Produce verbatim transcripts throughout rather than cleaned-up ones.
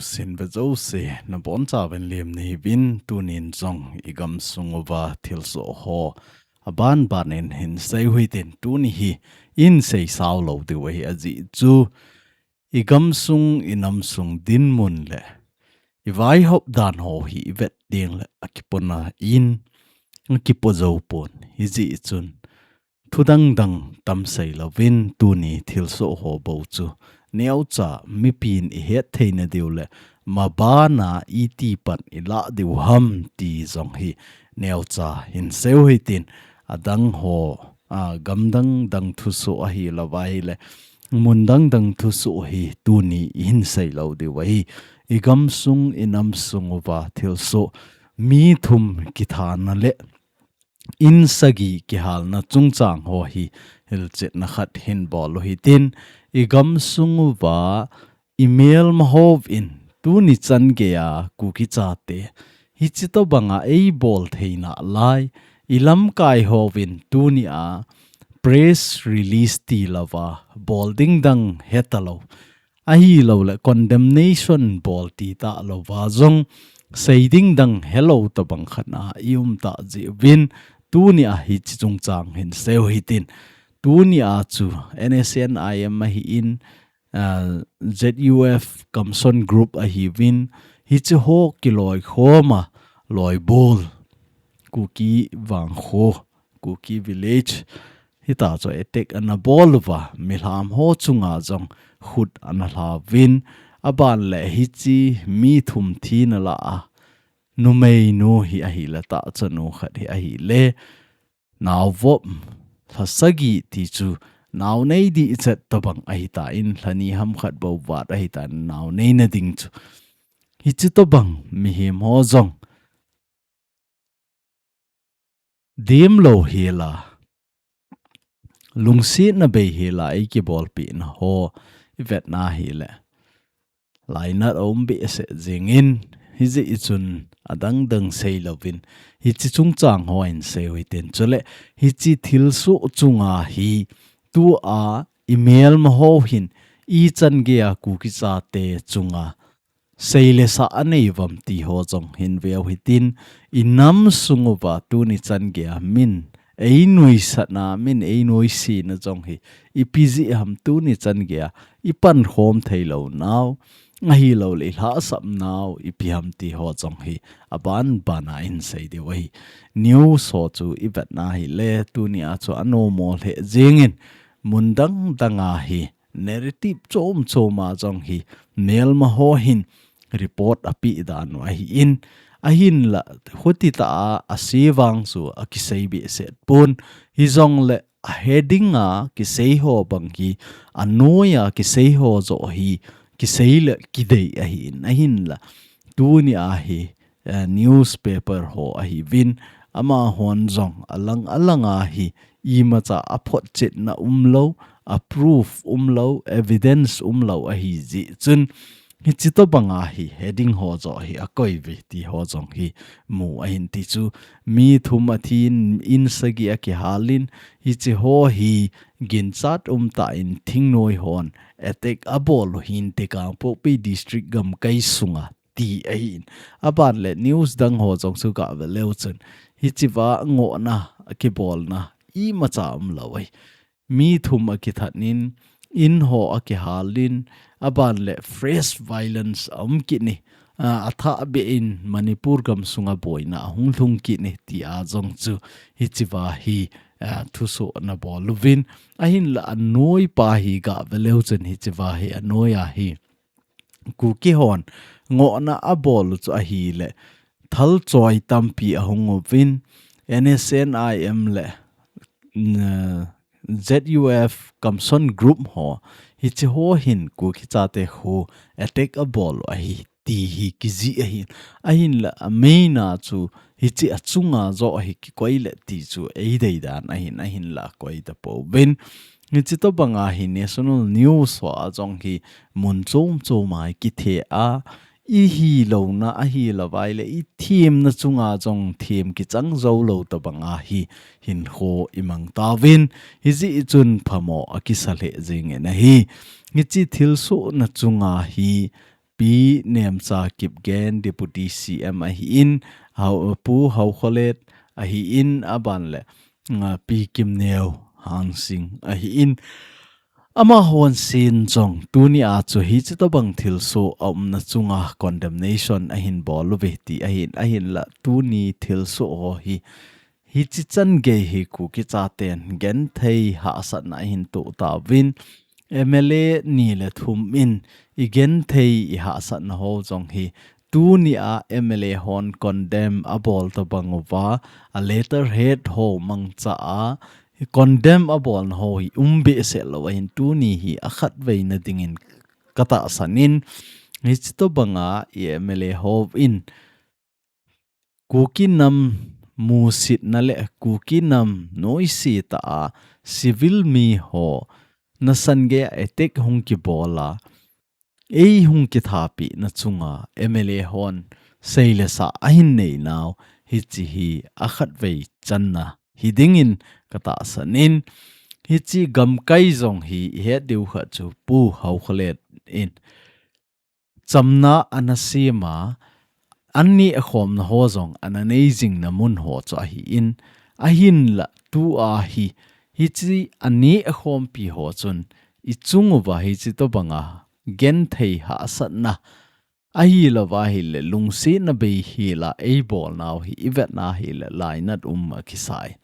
Sin ve jouse, nabonchauvin lemna hiuvin, tunin jong i gamsung uva thilsoh ho aban banin hin seiu hitin, tuni hi in seisao lou diu ahi, ajeh chu i gamsung, i namsung dinmun le i vaihop dan ho hi i vet ding le akipona in, akipo jou pon. Hijeh chun thu dangdang tam seilouvin, tuni thilsoh ho bou chu neocha mipin i hetthei nadiu le mabana iti pan i lah diu ham ti jong hi neocha hin seiu hitin, adang ho, a, gam dangdang thusoh ahilouva ahile mun dangdang thusoh hi tuni i hin seilou diu ahi. I gamsung, i namsung uva thilsoh mi thum kithana le in sagi kihalna chungchang ho hi hilchetna khat hin bol u hitin, i gamsung uva i melma houvin tuni chan geiya Kuki chate hiche tobanga eibol theina lai, i lamkai houvin tunia press release tilouva bol ding dang hetalou, ahilouleh condemnation bol titalouva jong sei ding dang helou tobang khat a i umtah jeh uvin, tunia hiche chungchang hin seiu hitin, tunia chu N S C N I M ahin, a, Z U F Kamson Group ahiuvin, hiche ho kiloikhoma loibol Kuki vangkho, Kuki village hita chu attack ana bol uva, milham ho chunga jong khut ana lhauvin, aban le hiche mi thum thina lah a numeinu hi ahile tahchanu khat hi ahile, naovop lha sagi ti chu nao nei dihchet tobang ahitan, lha ni ham khat bou vat ahitan nao neina ding chu. Hiche tobang mihem ho jong demlou hela, lungsetna bei hela eikibolpehna ho i vetna hile lainat aum behseh jengin, hijeh chun adangdang seilouvin, hiche chungchang ho hin seiu hitin, chule hiche thilsoh chunga hi tua i melma ho hin ichan geiya Kuki chate chunga seilesah anei uvam ti ho jong hin veu hitin, i namsung uva tuni chan geiya min einuisatna, min einuisena jong hi ipi jeh ham, tuni chan geiya i pankhom theilou nau, ahilouleh i lhahsam nau ipi ham ti ho jong hi aban bana hin sei diu ahi. News ho chu i vetna hile tunia chu anommo lheh jengin, mun dangdanga hi narrative chom choma jong hi melma ho hin report apeh dan u ahin, ahinla khutitah a ase vang chu akisei behseh pon, hijongle a heading a kisei ho bang hi, anoiya kisei ho joh hi kisei le kidei ahin, ahinla tunia hi, eh, newspaper ho ahiuvin, amahon jong alang alanga hi imacha aphotchetna umlou, a proof umlou, evidence umlou ahijeh chun, hiche tobanga hi heading ho joh hi akoiuve ti ho jong hi mu ahin, ti chu mi thum athin, in sagi akihalin, hiche ho hi ginchat umtah in thingnoi hon attack abol u hinte Kangpokpi District gamkai sunga ti ahin. Aban le news dang ho jong chu gah ve leu chun, hichea ngohna akibolna imacha umlou ahi. Mi thum akithat in, in ho akihalin, aban le fresh violence aum kit in, a, athah beh in Manipur gamsunga boina ahung lhung kit in tia jong chu hichea hi, a, thusoh ana bol uvin, ahinla anoipa hi gah ve leu chun hichea hi anoiya hi Kuki hon ngohna abol u chu ahile, thalchoi tampi ahung uvin, N S C N I M le, mm, Z U F Kamson Group ho, hiche ho hin Kuki chate khu attack abol u ahi ti hi kijih ahin, ahinla amaina chu hiche achunga joh hi kikoi le ti chu eidei dan ahin, ahinla koi tapouvin. Hiche tobanga hi national news ho a jong hi mun chom choma kithe a, ihilouna ahilouva ahile ithemna chunga jong them kichang joulou tobanga hi hinkho imang tauvin, hijeh chun phamo akisa lheh jengin ahi. Hiche thilsohna chunga hi Pi Nemcha Kipgen, Deputy C M ahin, Hau-, Pu Haokholet ahin, aban le, ah, Pi Kimneo Hangsing ahin. Amahon sin jong tuni a chu hichi tobang thilsoh a umna chunga condemnation ahin bol uve ti ahin, ahinla tuni thilsoh ho hi, hichi chan gei hi Kuki chaten genthei hahsatna ahin toh tauvin, M L A ni le thum in i genthei i hahsatna ho jong hi tuni a M L A hon condemn abol tobang uva, a letterhead ho mangcha a condemn abolna ho hi um behseh lou ahin tuni hi akhatveina dingin ka tahsan in, hichi tobanga i M L A hon Kuki nam musitna le Kuki nam noise tah a civil mi ho nasan gei a attack hung kibol a, ei hung kithapina chunga M L A hon seilesa ahin nei nau hichi hi akhatvei channa hi dingin ka tahsan in, hichi gamkai jong hi i het diu kha chu Pu Haokholet in chamna ana sem a, an neh khomna ho jong ana nei jingna mun ho chu ahin, ahinla tua hi, hichi a neh khompi ho chun i chung uva hichi tobanga genthei hahsatna ahilouva ahile lungsetna bei hela ei bol nau hi i vet na hile lainat um a kisa in.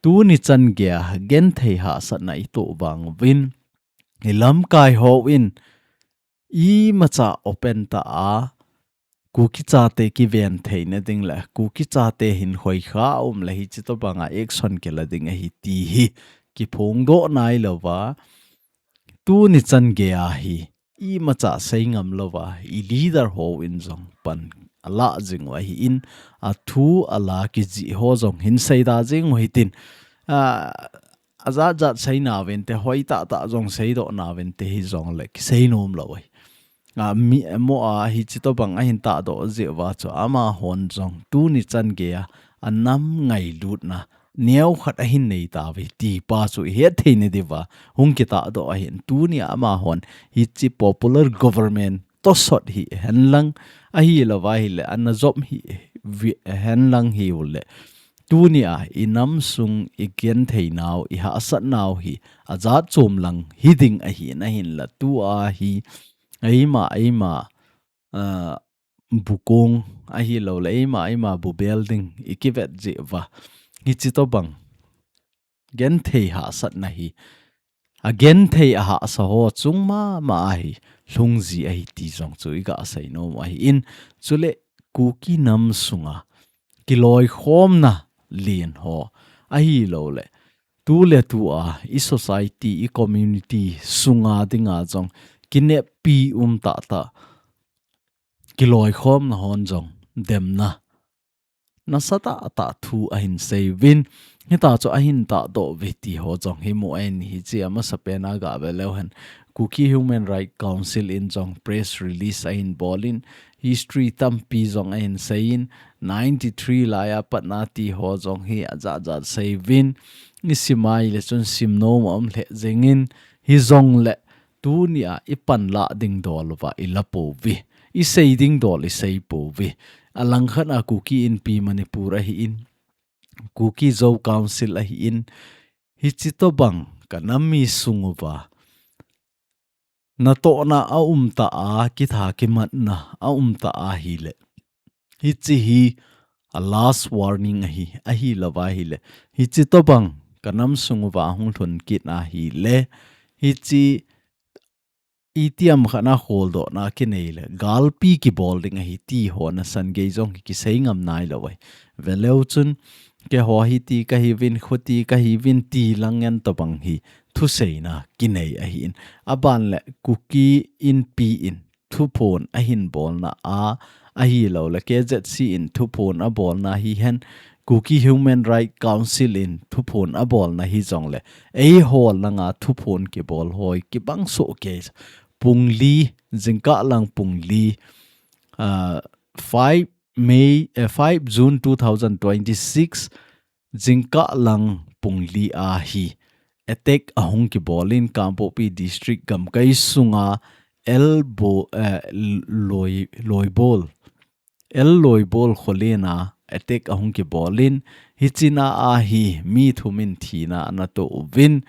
Tuni chan gei a genthei hahsatna i toh vang uvin, i lamkai hon imacha open tah a Kuki chate kiven theina ding le Kuki chate hin khoikha a um le hichi tobanga action kila ding ahi ti hi kiphongdoh nailouva, tuni chan gei a hi imacha sei ngam louva, i leader hon jong pan ala jing u ahin, athu ala kijih ho jong hin seida jing u hitin, a, ajat jat seina vente, hoi tah tah jong seidoh na vente hi jong le kisei nom lou ahi. A, mi, mo a hichi tobang ahin tahdoh jeh uva chu amahon jong tuni chan gei a, a nam ngailutna neokhat ahin nei tauve ti pa chu i het theina diuva hung kitahdoh ahin, tuni a amahon hichi popular government tosot hi hen lang, ahilouva ahile ana jop hi vi-, hen lang hiu le, tuni a i nam sung i genthei nau, i hahsat nau hi ajat chom lang hi ding ahin, ahinla tua hi eima, eima, ah, bu kong ahilou le eima, eima bu bel ding i kivet jeh uva hichi tobang genthei hahsatna hi, a genthei a hahsa ho chung mama a hi lhung ji ahi ti jong chu i gasei nom u ahin, chule Kuki nam sunga kiloikhomna len ho ahilou le, tu le tu a i society, i community sunga dinga jong kineppi um tah tah kiloikhomna hon jong demna nasatah tah thu ahin sei uvin, hitia chu ahin tahdoh uve ti ho jong hi mu ahin, hichi a masapen a gave leu hen, Kuki Human Rights Council in jong press release ahin bol in, history tampi jong ahin sei in, ninety-three lai a patna ti ho jong hi ajat jat sei uvin, i sim a ahile chun sim nom a um lheh jeng in, hijong le tuni a i panlah ding dol uva i la pouve, i sei ding dol i sei pouve. Alangkhat a Kuki Inpi Manipur ahin, Kuki Zo Council ahin, hichi tobang ka nam mi sung uva natohna a um tah a, kitha kimatna a um tah ahile, hichi hi a last warning ahi, ahilouva ahile, hichi tobang ka nam sung uva hung lhun kit ahile, hichi itiham khat a kholdohna kinei le, galpi kibol ding ahi ti ho nasan gei jong hi kisei ngam nailou ahi. Veleu chun, keiho hiti kahiuvin, khuti kahiuvin ti lang ngen tobang hi thuseina kinei ahin. Aban le Kuki Inpi in thuphon ahin bolna a, ahilou le K Z C in thuphon abolna hihen, Kuki Human Rights Council in thuphon abolna hijong le, eiho langa thuphon kibol hoi kibang soh kei. Pung li, jingkah lang pung li, ah, five May, eh, five June two thousand twenty-six, jingkah lang pung li a hi attack ahung kibol in Kangpokpi District gamkai sunga L Bo, eh, Loi, Loibol. L Loibol Kholen a attack ahung kibolin, hichea hi mi thum in thina ana to uvin,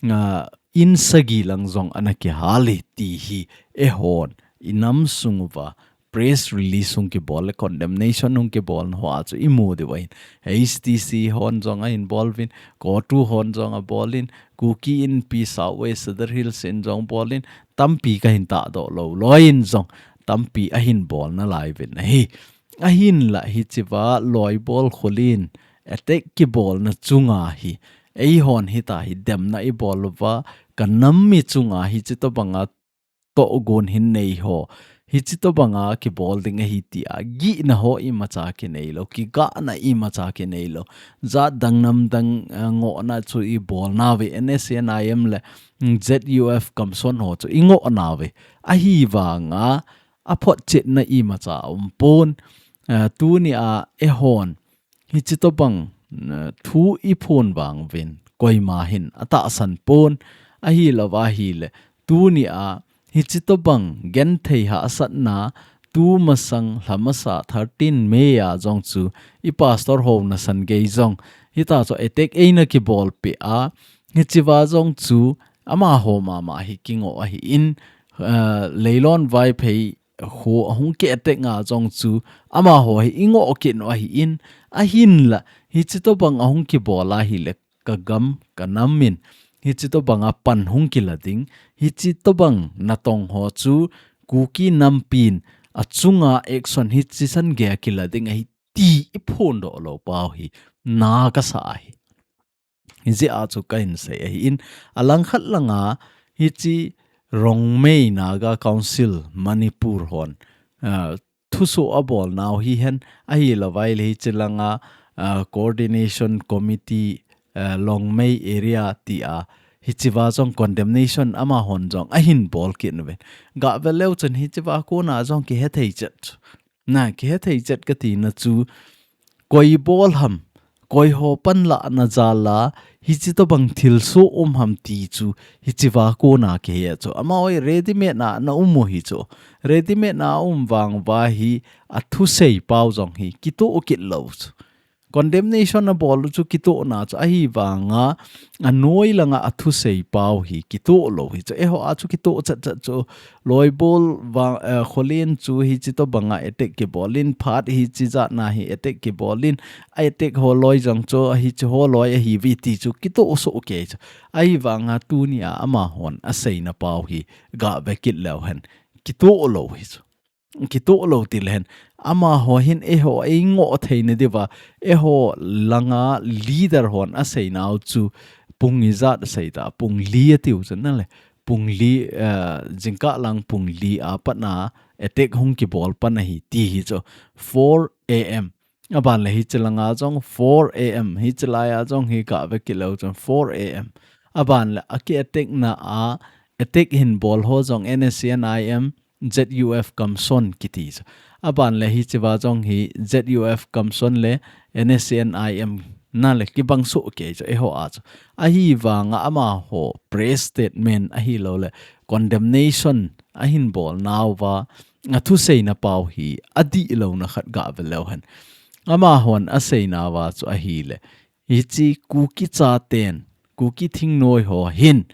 ah, in sagi lang jong ana kihal e ti hi eihon inam sung uva press release hung kibol le condemnation hung kibolna hoa chu imu diu ahin. H T C hon jong ahin bol uvin, CoTU hon jong abolin, Kuki Inpi South West Sadar Hills in jong bolin, tampi kahin tahdoh lou, Loi in jong tampi ahin bolna lai uvin ahi. Ahinla hichea Loibol Kholen attack kibolna chunga hi, eihon hitia hi demna ibol uva, ka nam mi chunga hiche tobanga tohgon hin nei ho, hiche tobanga kibol ding ahi tia gihna ho imacha kinei lou, kigahna imacha kinei lou. Jat dang nam dang, eh, ngohna chu ibol nauve, N S C N I M le, mm, Z U F Kamson ho chu ingoh nauve. Ahivanga aphotchetna imacha aumpon, eh, tunia eihon hiche tobang, eh, thu iphon vang uvin, koima hin atahsan pon, ahilou ahile, tunia hiche tobang genthei hahsatna, tumasang lhamasa thirteen May a jong chu i pastor ho nasan gei jong hitia chu attack eina kibol peh a, hichea jong chu amaho mama hi kingoh ahin, eh, Leilon Vaiphei kho ahung ki attack nga jong chu amaho hi ingoh kit u ahin, ahinla hiche tobang ahung kibol ahile ka gam ka nam in hiche tobanga pan hung kila ding, hiche tobang natong ho chu Kuki nampin achunga action hiche san geiya kila ding ahi ti iphondoh lou pau hi na kasa ahi. Hijeh a chu kahin sei ahin, alangkhat langa hiche Rongmei Naga Council Manipur hon, ah, thusoh abol nau hihen, ahilou vaile hiche langa, ah, Coordination Committee, ah, Longmei area tia hichea jong condemnation amahon jong ahin bol kit uve. Gave leu chun hichea kona jong kihethei chet chu. Na, kihethei chet katina chu, koi bol ham, koi ho panlahna jal a, hiche tobang thilsoh um ham ti chu, hichea kona kihe chu. Amaho hi ready made na, na um u hi chu. Ready made na um vang uva hi, athusei pau jong hi, kitoh kit lou chu. Condemnation abol u chu kitohna chu, ahivanga, anoi langa athusei pau hi, kitoh lou hi chu. Eiho a chu kitoh chat chat chu, Loibol va, eh, Kholen chu hiche tobanga attack kibolin, phat hiche jatna hi attack kibolin, a attack ho loi jong chu hiche ho loi ahiuve ti chu kitoh soh kei chu. Ahivanga tunia amahon aseina pau hi gave kit leu hen, kitoh lou hi chu. Kitoh lou til hen. Amaho hin eiho eingoh theina diuva, eiho langa leader hon aseinau chu pung ijat asei ta, pung li atiu chu nale. Pung li, eh, jingkah lang pung li a pat na attack hung kibol pan ahi ti hi chu four A M. Aban le hiche langa jong four A M, hiche laia jong hi gave kit leu chun four A M. Aban le aki attack na a, attack hin bol ho jong N S C N I M, Z U F Kamson kiti chu. Aban le hichea jong hi Z U F Kamson le N S C N I M nale kibang soh kei chu eiho a chu. Ahivanga amaho press statement ahilou le condemnation ahin bol nauva, athuseina pau hi adih louna khat gave leu hen. Amahon aseinauva chu ahile, hiche Kuki chaten, Kuki thingnoi ho hin,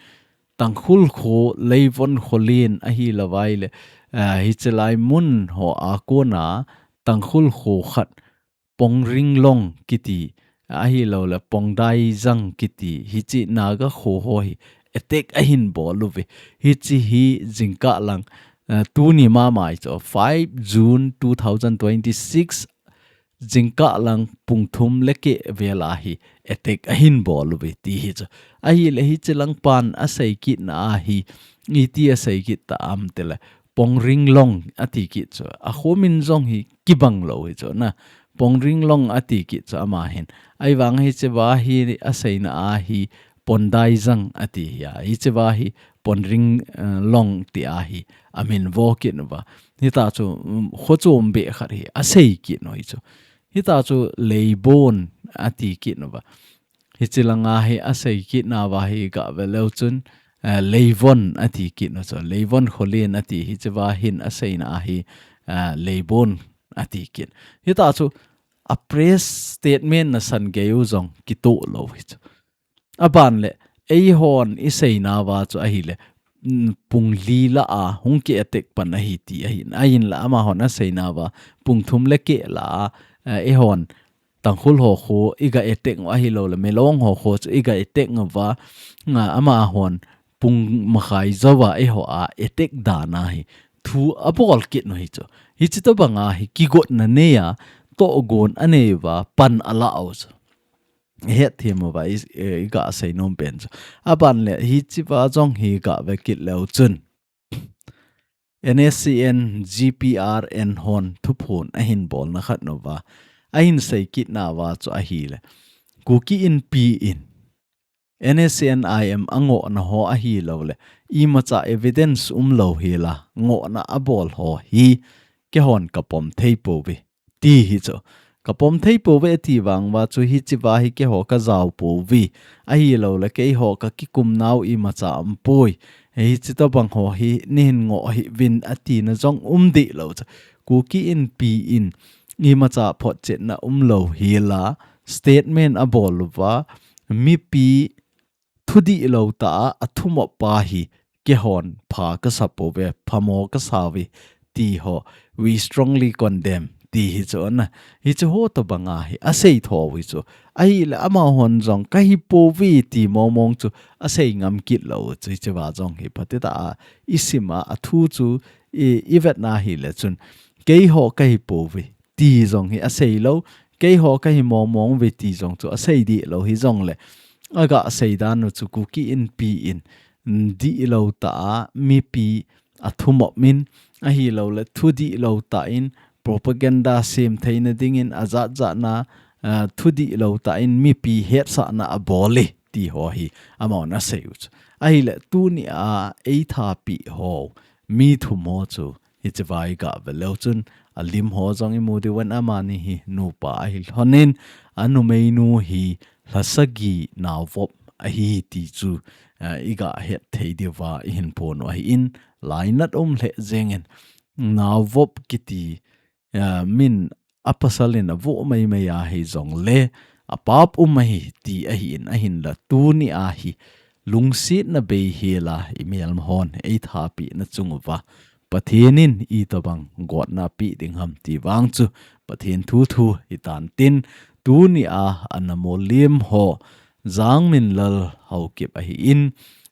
Tangkhul kho, Leivon Kholen ahilou vaile, ah, hiche lai mun ho a kona Tangkhul kho khat Pongringlong kiti, ahilou le Pongdaijang kiti, hiche Naga kho ho hi attack ahin bol uve. Hiche hi jingkah lang, ah, tuni mama hi chu five June two thousand twenty-six, jingkah lang pung thum le keh vel a hi attack ahin bol uve ti hi chu. Ahile hiche lang pan asei kitna a hi, iti asei kit ta ham tile, Pongringlong ati kit chu. Akho min jong hi kibang lou hi chu na. Pongringlong ati kit chu ama hin. Ahivang hichea hi aseina a hi Pondaijang ati hi a. Hichea hi Pongring, eh, Long ti a hi amin vo kit uva. Hitia chu, um, kho chom beh khat hi asei kit u hi chu. Hitia chu Leibon ati kit uva. Hiche langa hi asei kitnauva hi gave leu chun, eh, Leivon ati kit u chu. Leivon Kholin ati hi chiva hin aseina ahi, eh, Leibon ati kit. Hita chu a press statement nasan gei u jong kitoh lou hi chu. Aban le, eihon iseinauva chu ahile, mm, pung li lah a hung ki attack pan ahi ti ahin. Ahinla amahon aseinauva, pung thum le keh lah a, eh, eihon Tangkhul ho kho iga attack u ahilou le, Milong ho kho chu iga attack uva, nga amahon pung makhai jouva eiho a attack dan ahi. Thu abol kit u hi chu. Hichi tobang a hi kigotna nei a, tohgon anei uva, pan ala u chu. Hetthem uva i, eh, iga seinom pen chu. Aban le hichiva jong hi gave kit leu chun. N S C N G P R N hon thuphon ahin bolna khat uva. Ahin sei kit nauva chu ahile. Kuki Inpi in N S C N I M angohna ho ahilou le. Imacha evidence umlou hela. Ngohna abol ho hi. Keihon kapom thei pouve. Ti hi chu. Kapom thei pouve ti vang uva chu hichiva hi keiho kajao pouve. Ahilou le keiho kakikum nau imacha umpoi. Hichi tobang ho hi neihin ngoh hih uvin atina jong um deh lou chu. Kuki Inpi in imacha photchetna umlou hela statement abol uva mipi thudihlou tah a athumop pa hi keihon pha kasa pouve, phamo kasa uve ti ho, we strongly condemn ti hi chu ana. Hichi ho tobang a hi asei tho u hi chu. Ahile amahon jong kahi pouve ti mong mong chu asei ngam kit lou u chu hichiva jong hi phatah a isim a athu chu i, ivet na hile chun keiho kahi pouve ti jong hi asei lou, keiho kahi mong mong uve ti jong chu asei deh lou hi jong le. Aga sei dan u chu Kuki Inpi in, mm, dihlou tah a mipi athumop min ahilou le thudihlou tah in propaganda sem theina dingin ajat jat na, ah, thudihlou tah in mipi hetsahna abol e ti ho hi amahon asei u chu. Ahile tuni a eithapi ho mi thum ho chu hichiva iga ve leu chun alim ho jong imu diu vin amani hi nupa ahi lhonin anumeinu hi lha sagi naovop ahi ti chu, ah, iga het thei diuva ihin phon u ahin lainat um lheh jengin naovop kiti, ah, min apasal in avoh mai mai ahi jong le apap um ahi ti ahin ahinla tuni a hi lungsetna bei hela imelma hon eithapi na chung uva Pathen in itobang gotna pe ding ham ti vang chu Pathen thu thu hitan tin tuni a ana molliem ho Jangminlal Haokip ahin,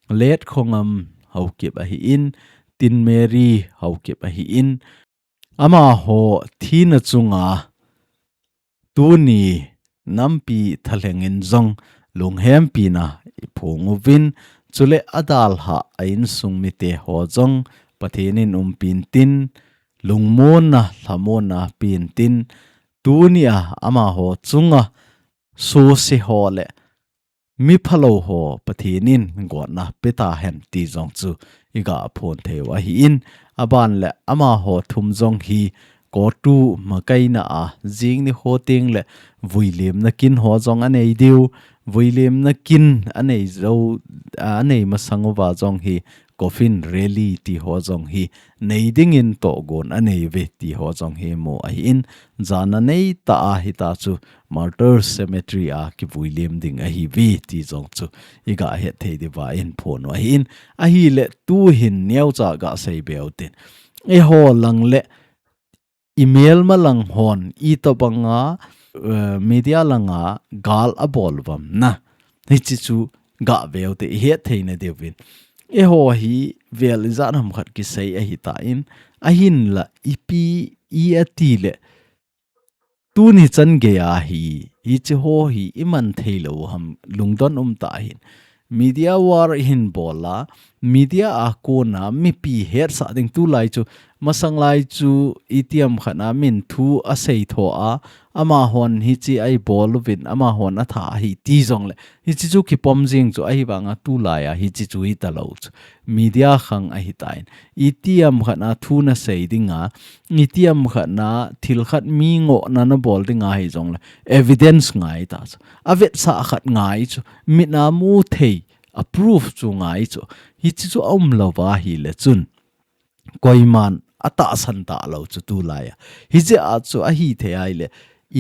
Letkhongam Haokip ahin, Tin Mary Haokip ahin, amaho thina chunga tuni nampi thalheng in jong lunghempina iphong uvin, chule adalhah a insung mite ho jong Pathen in umpi intin, lungmonna, lhamonna pe intin, tuni a amaho chunga suse ho le miphalou ho Pathen in gotna pe tahen ti jong chu iga phon thei u ahin, aban le amaho thum jong hi COTU makaina a jing nikho teng le vuilemna kin ho jong anei diu, vuilemna kin anei jou, anei masang uva jong hi coffin rally ti ho jong hi nei dingin tohgon anei uve ti ho jong hi mu ahin, jana nei tah a hita chu Martyr Cemetery a kivuilem ding ahi uve ti jong chu iga het thei diuva ihin phon u ahin, ahile tuhin neocha ga sei be u tin. Eiho lang le imelma lang hon itobanga, eh, media langa gal abol uvam na. Hichi chu ga ve u te ihet thei na diuvin. Eiho hi vel ijat ham khat kisei ahitan, ahinla ipi i ati le tuni chan gei a hi, hichi ho hi iman thei lou ham lungdon um tah hin. Media war ihin bol a, media a kona mipi hetsah ding tulai chu, masang lai chu itiham khat a min thu asei tho a, amahon hichi a ibol uvin, amahon atha ahi ti jong le. Hichi chu kipom jing chu ahivanga tulai a hichi chu hita lou chu. Media khang ahitan. Itiham khat a thu nasei dinga, itiham khat a thil khat mi ngohna nabol dinga hi jong le. Evidence ngai ta chu. Avetsah khat ngai chu. Mit a mu thei. a proof chu ngai chu. Hichi chu a um lou va ahile chun koiman atahsan talou chu tulai a. Hijeh a chu ahithei ahile,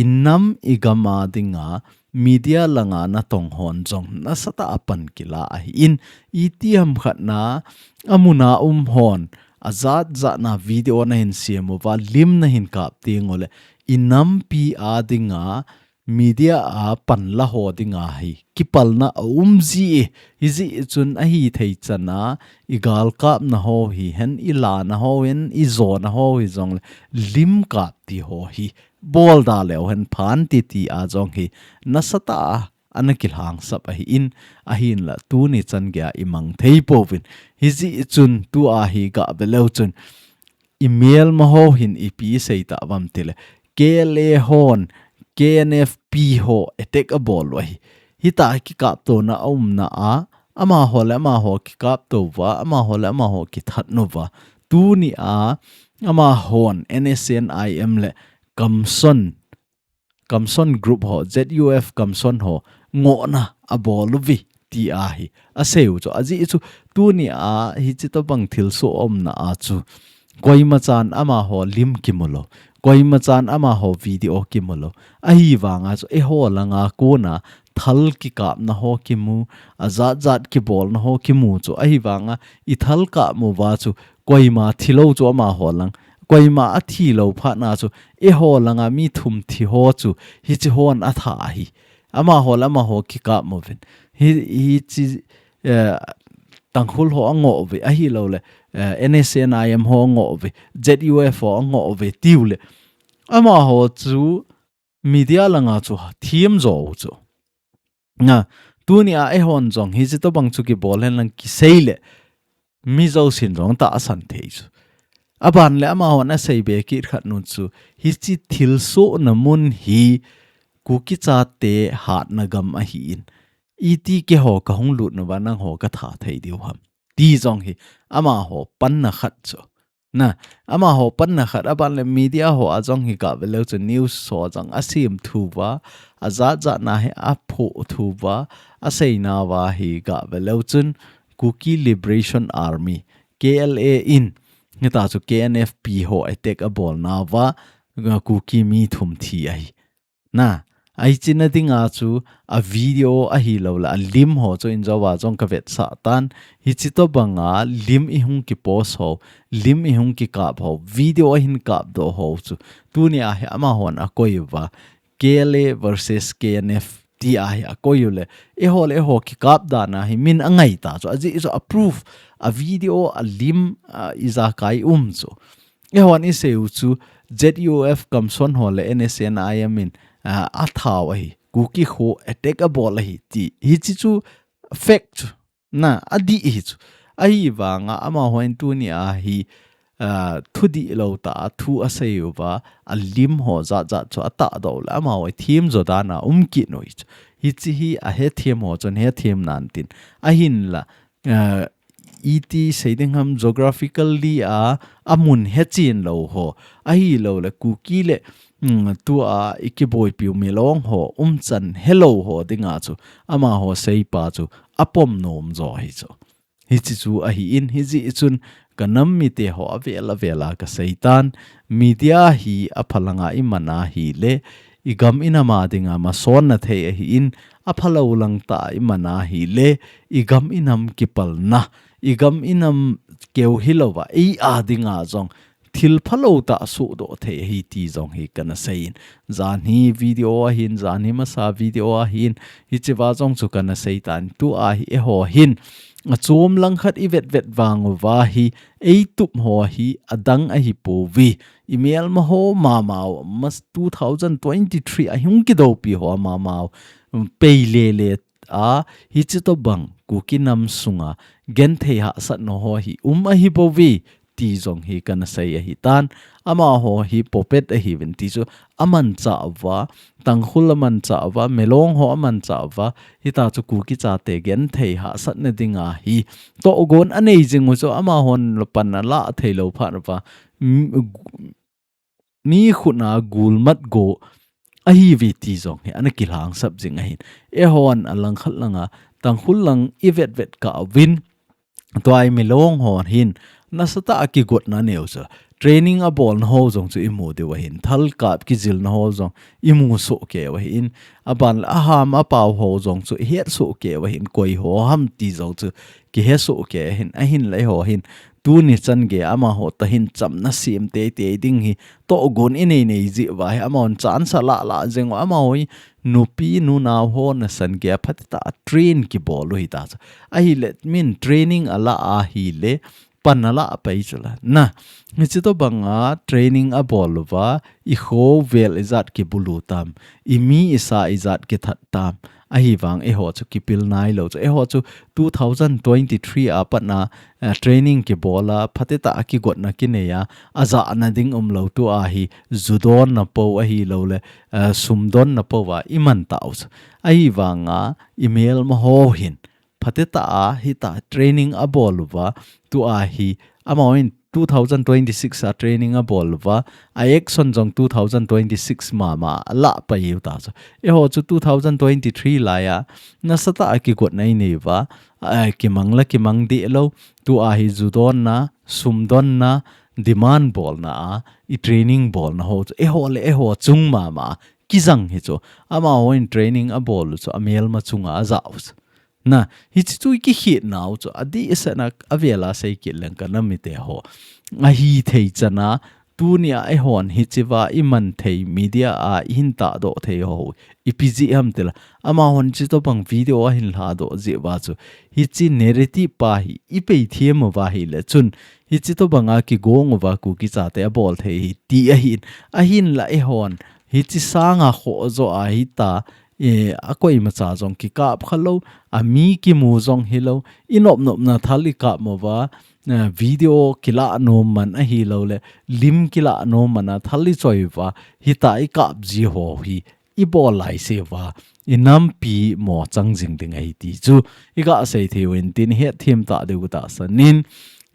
inam igam a dinga media langa natong hon jong nasatah a pan kila ahin, itiham khat na amun a um hon, ajat jat na video nahin sem uva, lim nahin kap teng ule, inampi a dinga media a panla ho dinga hi kipalna a um ji e. Hijeh chun ahithei chan a igalkapna ho hihen, ilana ho hihen, ijona ho hijongle lim kap ti ho hi bol da leu hen phan ti ti a jong hi nasatah a ana kilhangsap ahin, ahinla tuni chan geiya imang thei pouvin. Hijeh chun tua hi gah ve leu chun imelma ho hin ipi isei tauvam tile, K L A hon K N F P ho attack abol u ahi. Hitia kikaptona aumna a, amaho le amaho kikapto uva, amaho le amaho kithat uva, tuni a amahon N S C N I M le Kamson, Kamson group ho, Z U F Kamson ho ngohna abol uve ti ahi. Asei u chu, ajeh chu tuni a hichi tobang thilsoh aumna a chu koima chan amaho lim kimu lou, koima chan amaho video kimu lou. Ahivanga chu eiho langa kona thal kikapna ho kimu, ajat jat kibolna ho kimu chu. Ahivanga ithal kap mu uva chu koima thilou chu amaho lang, koima athilou phat na chu eiho langa mi thum thi ho chu hichi hon atha ahi. Amaho le amaho kikap mu uvin. Hi, hichi, eh, Tangkhul ho angoh uve, ahilouleh, eh, N S C N I M ho angoh uve, Z U F ho angoh uve, tiu le. Amaho chu media langa chu thim jo u chu. Na, tuni a eihon jong hichi tobang chu kibol hen lang kisei le, mi jousen jong tahsan thei chu. Aban le amahon asei be kit khat nu chu, hichi thilsohna mun hi Kuki chate hatna gam ahin, iti keiho kahung lut nauva nangho katha thei diu ham, ti jong hi amaho panna khat chu. Na, amaho panna khat, aban le media ho a jong hi gah ve leu chu news ho jong asem thu uva, ajat jat na hi aphoh thu uva, asei nauva hi gah ve leu chun Kuki Liberation Army, K L A in, hita chu K N F P ho attack abol nauva, Kuki mi thum thi ahi. Na, ahi china dinga chu a video ahilouleh a lim ho chu injouva jong kavetsah tan. Hichi tobanga lim ihung kipost ho, lim ihung kikap ho, video ahin kapdoh ho chu tuni a hi amahon akoi uva, K L A versus K N F ti a hi akoi u le, eiho le eiho kikap dan a hi min angai ta chu, ajeh chu a proof, a video, a lim, a ijakai um chu. Eihon isei u chu Z U F Kamson ho le N S C N I M in, ah, athau ahi, Kuki kho attack abol ahi ti. Hichi chu fact chu. Na, adih hi chu. Ahivanga amahon tuni a hi, ah, thudihlou tah a thu asei uva, a lim ho jat jat chu atahdoh le, amaho thim jo dan a um kit u hi chu. Hichi hi ahethem ho chun hethem nan tin. Ahinla, ah, iti sei ding ham, geographically a, amun hechen lou ho, ahilouleh Kuki le, mm, tua ikiboipiu milong ho umchan helou ho dinga chu amaho seipa chu apom nom jo hi chu. Hichi chu ahin, hijeh chun kanam mite ho avel avel a kasei tan, media hi aphalanga iman ahile, igam inam a dinga masonna thei ahin, aphalou lang tah a iman ahile, igam inam kipalna, igam inam keu hilouva, ei a dinga jong thil phalou tah sohdoh thei ahi ti jong hi kana seiyin. Janhi video ahin, janhi masa video ahin, hichiva jong chu kana sei tan, tua hi eiho hin achom lang khat ivet vet vang uva hi, eitup ho hi adang ahipouve. Imelma ho mama u, mas two thousand twenty-three ahung kidoupi ho mama u, pei lele a, hichi tobang Kuki nam sunga genthei hahsatna ho hi um ahipouve ti jong hi kana sei ahi tan. Amaho hi puppet ahiuvin ti chu amanchah uva, Tangkhul amanchah uva, Milong ho amanchah uva, hita chu Kuki chate genthei hahsatna dinga hi tohgon anei jing u chu amahon pan alah theilou phat uva, m-, mi khutna gulmat go ahiuve ti jong hi ana kilhangsap jing ahin. Eihon alangkhat langa Tangkhul lang i vetvet kah uvin, tua i milong ho hin nasatah a kigotna neo chu, training a bolna ho jong chu i mu diu ahin, thalkap kijilna ho jong i mu soh kei u ahin, aban le aham apao ho jong chu i het soh kei u ahin, koi ho ham ti jong chu kihe soh kei u ahin, ahinla eiho hin tuni chan geiya amaho tah hin chamna sem teitei ding hi tohgon i nei nei jeh uva hi, amahon chance ala la jeng u, amaho hi nupi nunao ho nasan geiya phatecha train kibol u hita chu. Ahile min training ala ahile pan ala pai chu la. Na, hiche tobanga training abol uva, i khovel ijat kibulu tam, i mi i sa ijat kithat tam, ahivang eiho chu kipil nailou chu. Eiho chu two thousand twenty-three a patna, eh, training kibola, phatecha kigotna kineiya, ajahna ding umlou, tua hi ju donna po ahilouleh, eh, sum donna pouva i man tau chu. Ahivanga i melma ho hin phatecha a hita training abol uva, tua hi amahon two thousand twenty-six a training abol uva, a action jong two thousand twenty-six mama ala pai u ta chu. Eiho chu two thousand twenty-three laiya nasatah a kigotna i nei uva, eh, kimang la kimang deh lou, tua hi ju donna, sum donna, demand bolna a i training bolna ho chu eiho le eiho chung mama kijang hi chu. Amahon training abol u chu amelma chunga ajah u chu. Na, hiche chu i kikhetnau chu, adehsetna a vela sei kit leng ka nam mite ho. Ahithei chana, tunia eihon hichea i man thei media a i hin tahdoh thei ho, ipi jeh ham tile, amahon hiche tobang video ahin lhadoh jeh uva chu, hiche narrative pa hi i peithem uva ahile chun, hiche tobanga kigong uva Kuki chate abol thei hi ti ahin, ahinla eihon hiche sanga khoh jo a hita, eh, a koimacha jong kikap khalou, a mi kimu jong hilou, i nop nopna thal i kap mo uva, eh, video kilah nom man ahilouleh, lim kilah nom man a thal i choi uva, hita i kap ji ho hi, i bol lai se uva, i nampi mo chang jing ding ahi ti chu, i ga sei thei uvin tin hetthem ta diu tahsan in,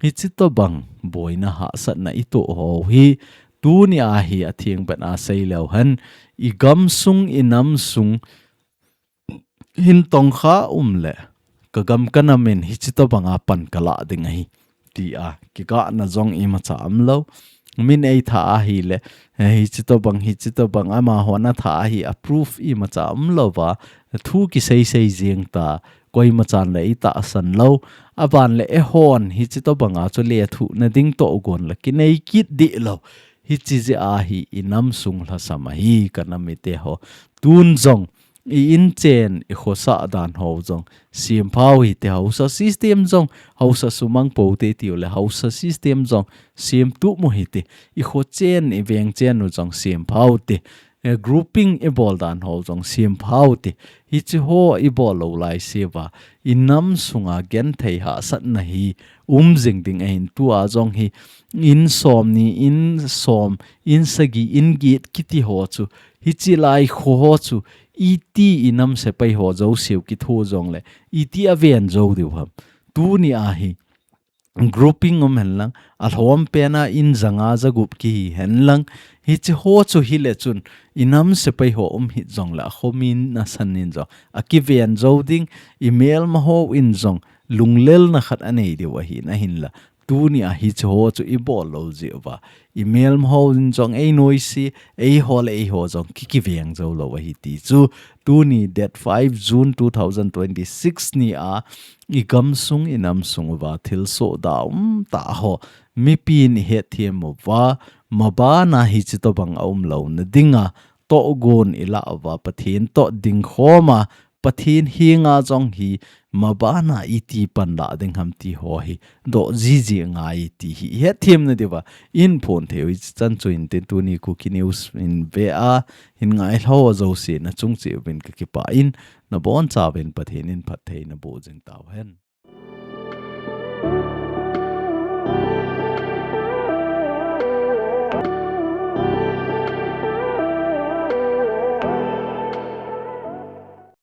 hiche tobang boina hahsatna i toh ho hi, tunia hi atheng bena sei leu hen, i gamsung, i namsung, hin tongkha um le, ka gam ka nam in hiche tobanga pan ka lah ding ahi, tia kigahna jong imacha umlou. Min eitha ahile, eh, hiche tobang, hiche tobang, amahon atha ahi a proof imacha umlouva, thu kisei sei jeng ta, koimachan le i tahsan lou. Aban le eihon hiche tobanga chu lethuhna ding tohgon la kinei kit deh lou. Hiche jeh a hi i namsung lhasam ahi ka nam mite ho. Tun jong i inchen, i khosah dan ho jong sempha u hite, haosa system jong, haosa sumang pou te tiu le, haosa system jong semtup u hite, i khochen, i vengchen u jong sempha u te, eh, grouping i bol dan ho jong sempha u te, hiche ho i bol lou lai se uva, i namsunga genthei hahsatna hi um jing ding ahin, tua jong hi in som ni, in som, in sagi, in get kiti ho chu, hiche lai kho ho chu, iti i nam sepai ho jouse u kitho jongle, iti aven jou diu ham. Tunia hi grouping um hen lang, alhom pena in janga jagup kihi hen lang, hiche ho chu hile chun, i nam sepai ho um hih jongle, akhomin nasan in jong akiven jou ding, i melma hon jong lunglelna khat anei diu ahin, ahinla, tunia hiche ho chu i bol lou jeh uva, i melma hon jong ei noise, eiho le eiho jong ki, kiveng jou lou ahi ti chu, tuni date five June two thousand twenty-six nia, i gamsung, i namsung uva thilsoh da um tah ho, mipin i hetthem uva, mabana hiche tobang aum louna dinga, tohgon i lah uva, Pathen toh dingkhoma, Pathen henga jong hi, mabana iti pan lah ding ham ti ho hi, doh jiji ngai ti hi, i hetthem na diuva, in phon thei u hiche chan chu in tin, tuni Kuki News in ve a, hin ngailhah jouse na chung cheh uvin ka kipah in, na bonchauvin Pathen in phatthei na boh jing tauhen.